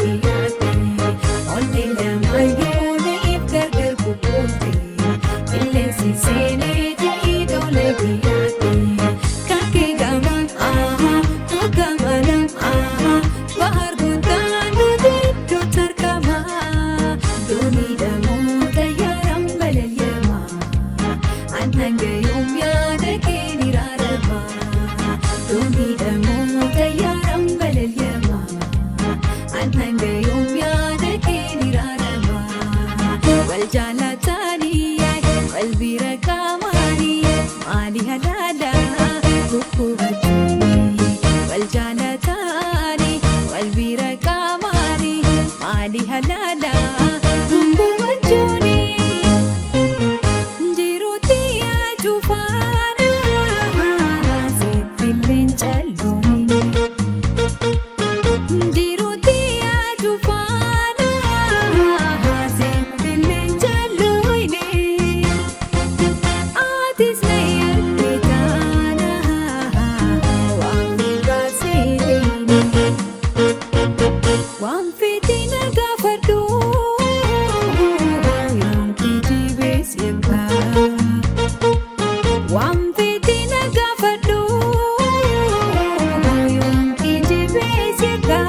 kiyyaatti. Onnee lamayyuuniif gargar bubbuutti. Qilleensi seenee ta'ii tole kiyyaatti. Kankee gama gamana bahar guutaan nuti iddootti argama. Dooniidha moo xayyaaraan balali'ama? Annan gayoom yaada kee ni raarama. Dooniidha moo xayyaaraan balali'ama? Annan gayoom yaada kee ni raarama. Wal jaalatanii wal bira qaamanii maali halaala guggubachuuni. Wal jaalatanii wal bira qaamanii maali halaala guggubachuuni. Jiruutti ajuufaana sitti calluuni. Jiruutti ajuufaana sitti calluuni. Atis na yaaditaana waan fiigaa. Waan fiitina gaafadhu yoon kijibee yakka. Waan fiitina gaafadhu yoon kijibee yakka.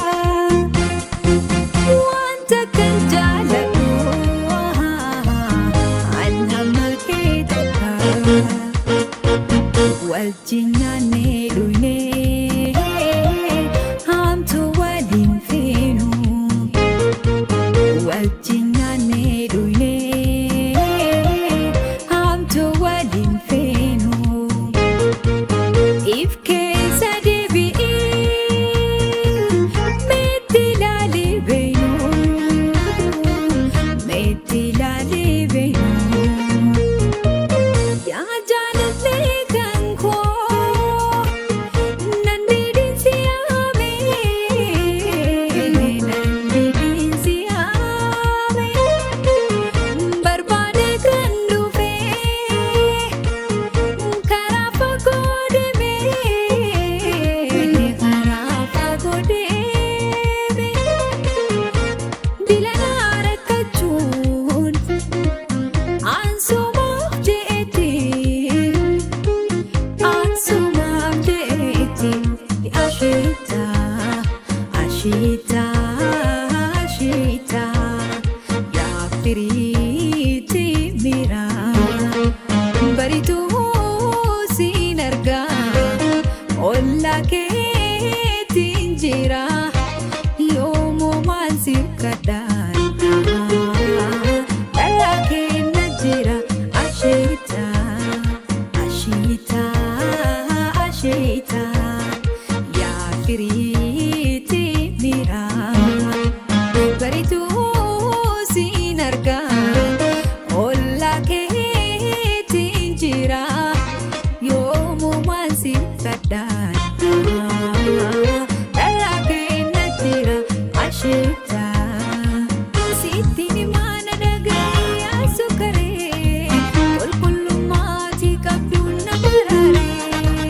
Wanta kan jaaladhu an hamma kee takka. Wajjin nyaannee dhugnee haamtuu waliin feenu. Wajjin nyaannee dhugnee haamtuu waliin feenu. If keessa deebi'ee meetti ilaalee beenu. Meetti ilaalee beenu. Yaa jaalallee kan koo nan didinsi yaame, nan didinsi yaame, barbaade kan dhufe karaa fagoo deeme, karaa fagoo deeme, dilanaa rakkachuun ansumaaf jeetti, ansumaaf jeetti. Ashiita, ashiita, ashiita, yaa firiitti miira barituu siin argaa ollaa keetiin jira yoomuu maal sirkadhaan dhalaa kenna jira. Ashiita, ashiita, ashiita, yaa firiitti miira barituu siin argaa ollaa keetiin jira yoomuu maal sirkadhaan dhalaa kenna jira. Ashiita sitti maana dhaga'ee sukkaree qulqullummaati qabduun na maraaree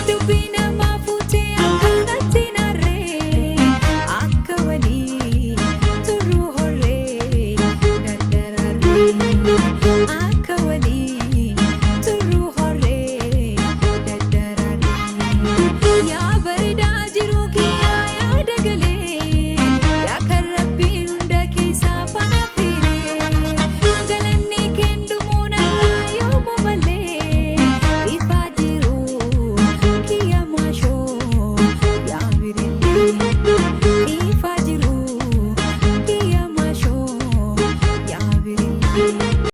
dubbii namaa fuutee akkanatti narree akka walii turuu horree daddaraaree akka walii turuu horree daddaraaree. Yaa bareedaa jiruu kiyyaa yaada galee yaa kan rabbiin hunda keessaa faana fiiree galanni kendumoo narraa yoomuu malee ifaa jiru kiyya maashoo yaa birillee ifaa jiru kiyya maashoo yaa birillee.